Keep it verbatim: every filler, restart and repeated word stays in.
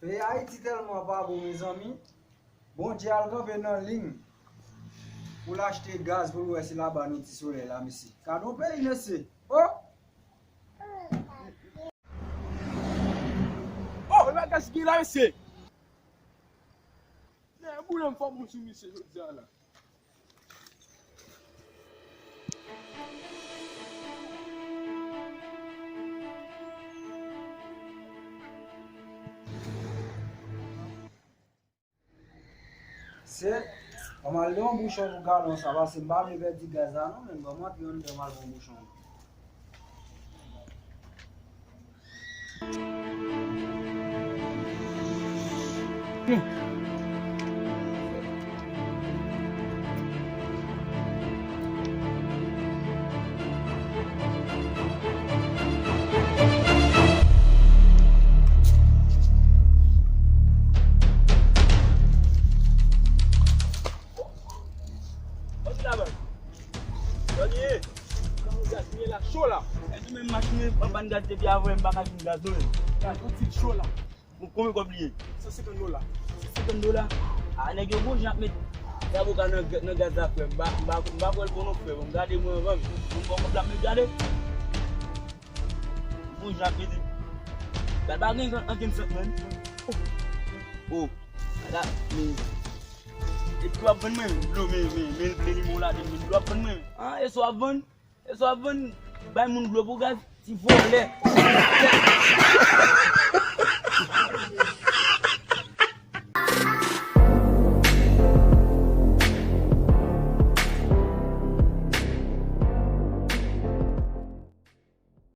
Peyi Ayiti tèlman pa bon, mezanmi. Bondye al kanpe nan liy pou l achte gaz pou l wè si l aba nou ti solèy la, mesye. Gad yon peyi, mesye. Oh! Oh, e bagay ki la, mesye. Nèg boule m fò m sou misye jodi a la. Se, ban m al de yon bouchon pou galon sa, paske m pa vle pèdi gaz la non, men ban m antre anndan m al pran bouchon. Kote la, baz? Sa li ye? Gaz mwen la cho la. Èske menm machin nan pa ban gaz depi avan, m pa ka jwenn gaz non. Gaz yon ti cho la. Bon, konbyen kòb li ye? San senkant dola. San senkant dola? Ah, nèg yo bon jan ap met zaboka nan, nan gaz la, frè. M pa, m pa, m pa kwè l bon non, frè. Bon, gade mwen anvan m. Bon, bon, kòb la, men gade. Bon jan ap mete. Gad pa gen ankenn sant, menm. Oh. Gad, men. E dlo w ap vann mwen, dlo, men, men, men, men limon ladann, men dlo w ap vann mwen. Ah, e sa w ap vann? E sa w ap vann? Bay moun dlo pou gaz, ti vòlè.